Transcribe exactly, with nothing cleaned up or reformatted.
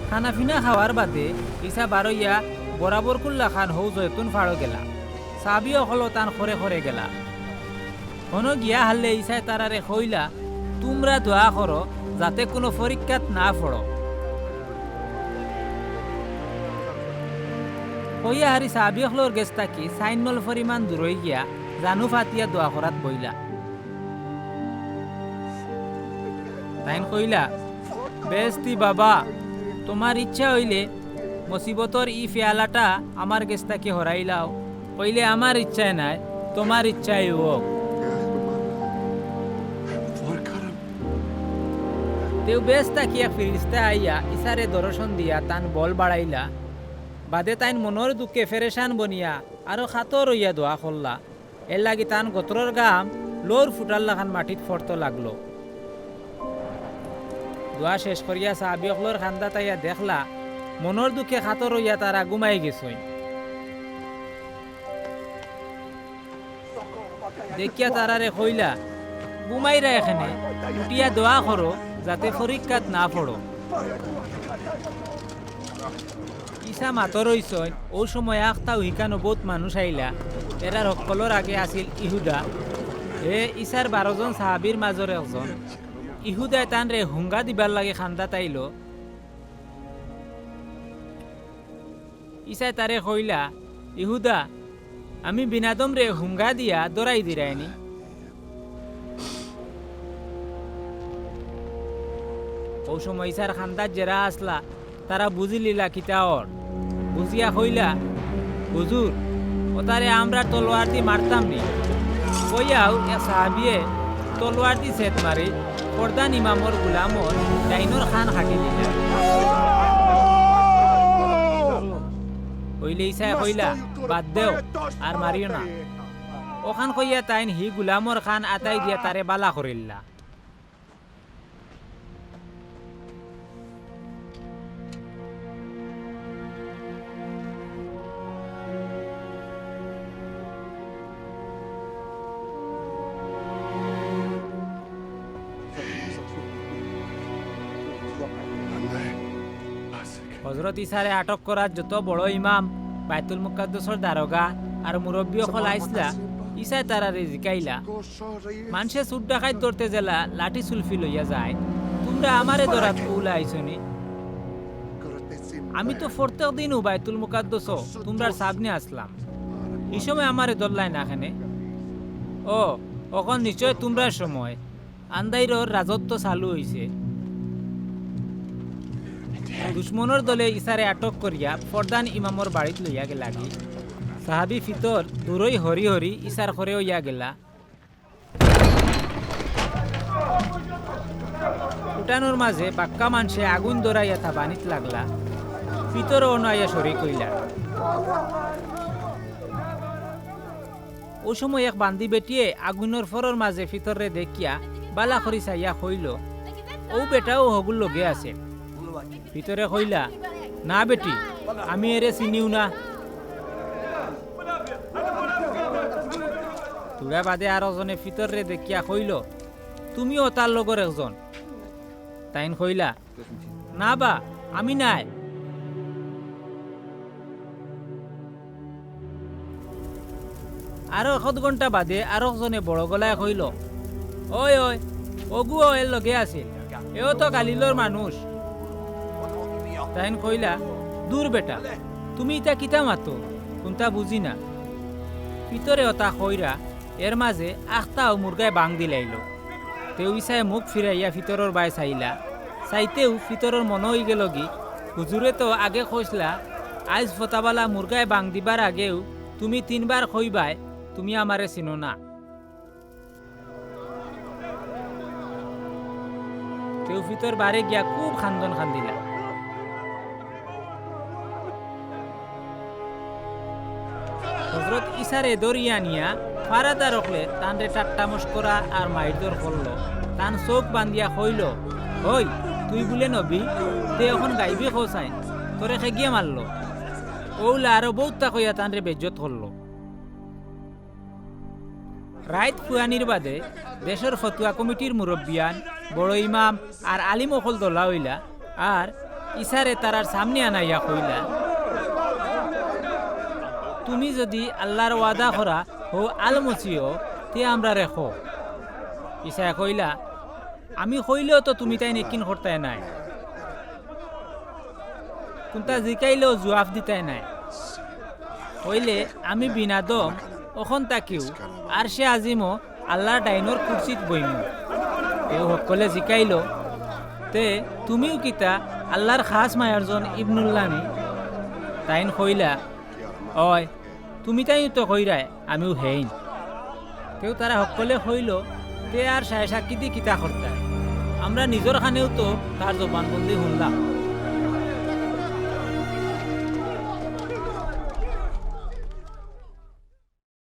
খানা-পিনা খাওয়ার বাদে ইছা বারইয়া বরাবর কুল্লা খান হউ জৈতুন ফাড়ো গেলা। সাহাবি অকলও তান খরে খরে গেলা। হনো গিয়া হারলে ইছায় তারারে কইলা, "তুমরা দোয়া করো, যাতে কুনু পরীক্ষাত না পড়ো।" কইয়া হারি সাহাবি অকলর গেছ থাকি চাইর নল পরিমাণ দূরই গিয়া জানু ফাতিয়া দোয়া করাত বইলা। তাইন কইলা, "বেহেস্তি বাবা, তুমার ইচ্ছা অইলে মুসিবতর ই ফিয়ালাটা আমার গেছ থাকি হরাইলাও, অইলে আমার ইচ্ছায় নায়, তুমার ইচ্ছায় অউক।" তেউ বেহেস্ত থাকি এক ফিরিস্তা আইয়া ইছারে দর্শন দিয়া তান বল বাড়াইলা। বাদে তাইন মনর দুঃখে ফেরেশান বনিয়া আরো কাতর অইয়া দোয়া করলা। এরলাগি তান গতরর ঘাম লউর ফুটার লাখান মাটিত ফড়তো লাগলো। দোয়া শেষ করিয়া সাহাবি অকলর কান্দাত আইয়া দেখলা, মনর দুঃখে কাতর অইয়া তারা ঘুমাই গেছইন। দেখিয়া তারারে কইলা, "ঘুমাইরায় কেনে, উঠিয়া দোয়া করো, যাতে পরীক্ষাত না পড়ো।" ইছা মাতো রইছইন, অউ সময় আখতাউ হিকানো বউত মানুষ আইলা। এরার হক্কলর আগে আছিল ইহুদা। হে ইছার বারো জন সাহাবির মাজর একজন। ইহুদায় তানরে হুঙ্গা দিবার লাগি কান্দাত আইলো। ইছায় তারে কইলা, "ইহুদা, আমি বিনাদমরে হুঙ্গা দিয়া দরাই দিরায়নি।" অউ সময় ইছার কান্দাত যেরা আছলা, তারা বুঝিলিলা কিতা অর। বুঝিয়া কইলা, "হুজুর, অতারে আমরার তলোয়ারদি মারতাম নি।" কইয়াউ এক সাহাবিয়ে তলোয়ারদি ছেদ মারি ফরদান ইমামর গুলামর ডাইনর কান কাটি দিলা। অইলে ইছায় কইলা, "বাদ দেও, আর মারিও না।" অখান কইয়া তাইন হি গুলামর কান আতাই দিয়া তারে বালা করিল্লা। হজরত ইছারে আটক করাত যত বড় ইমাম, বায়তুল মুকাদ্দসর দারোগা আর মুরব্বি অকল আইছলা, ইছায় তারারে জিকাইলা, "মানষে চুর ডাকাইত ধরতে যেলা লাঠি চুলফি লইয়া যায়, তুমরা আমারে ধরাত অউলা আইছো নি? আমি তো পরতেক দিনউ বায়তুল মুকাদ্দসো তুমরার সামনে আছলাম। ই সময় আমারে ধরলায় না কেনে? ও, অখন নিশ্চয় তুমরার সময়।" আন্দাইরর রাজত্ব চালু অইছে। দুশমনর দলে ইছারে আটক করিয়া ফরদান ইমামর বাড়িত লইয়া গেলাগি। সাহাবি ফিতর দূরই হরি হরি ইছার খরে অইয়া গেলা। উঠানর মাজে বাক্কা মানষে আগুইন ধরাইয়া তাবানিত লাগলা। ফিতরও অনো আইয়া শরিক অইলা। অউ সময় এক বান্দি বেটিয়ে আগুইনর ফরর মাজে ফিতররে দেখিয়া বালা করি চাইয়া কইলো, "অউ বেটাও হগুর লগে আছে।" ফিতরে কইলা, "না বেটি, আমি এরে চিনিউ না।" থুড়া বাদে আরকজনে ফিতররে দেখিয়া কইলো, "তুমিও অতার লগর একজন।" তাইন কইলা, "না বা, আমি নায়।" আরো একদ ঘন্টা বাদে আরকজনে বড় গলায় কইলো, "ওই, ওই, অগুও এর লগে আছিল, এও তো গালিলর মানুষ।" তাইন কইলা, "দূর বেটা, তুমি ইতা কিতা মাতো? কুন্তা বুঝি না।" ফিতরে অতা কইরা এর মাজে আখতাউ মুরগায় বাং দিলাইলো। তেউ ইছায় মুখ ফিরাইয়া ফিতরর বায় চাইলা। চাইতেউ ফিতরর মনো অইগেলোগি, "হুজুরে তো আগে কইছলা, আইজ ফতাবালা মুরগায় বাং দিবার আগেউ তুমি তিনবার কইবায়, তুমি আমারে চিনো না।" তেউ ফিতর বারে গিয়া খুব কান্দন কান্দিলা। হজরত ইছারে ধরিয়া নিয়া ফারাদার অকলে তানরে ঠাট্টা মশকরা আর মাইরধর করলো। তান চউখ বান্দিয়া কইলো, "ওই, তুই বুলে নবী? তে অখন গাইবি কও চাইন, তোরে কেগিয়ে মারলো?" অউলা আরো বউততা কইয়া তানরে বেইজ্জত করলো। রাইত ফুয়ানির বাদে দেশর ফতুয়া কমিটির মুরব্বিয়ান, বড় ইমাম আর আলিম অকল দলা অইলা, আর ইছারে তারার সামনে আনাইয়া কইলা, "তুমি যুদি আল্লার ওয়াদা করা হউ আল মসিহ, তে আমরারে কও।" ইছায় কইলা, "আমি কইলেও তো তুমিতাইন একিন করতায় নায়, কুন্তা জিকাইলেও জুয়াফ দিতায় নায়। অইলে আমি বিন আদম অখন থাকিউ আরশে আজিমো আল্লার ডাইনর কুরসিত বইমু।" তেউ হক্কলে জিকাইলো, "তে তুমিউ কিতা আল্লার খাছ মায়ারজন ইবনুল্লাহ নি?" তাইন কইলা, "অয়, তুমিতাইনউ তো কইরায়, আমিউ হেইন।" তেউ তারা হক্কলে কইলো, "তে আর সায় সাক্ষীদি কিতা করতায়? আমরা নিজর কানেউ তো তার জবানবন্দি হুনলাম।"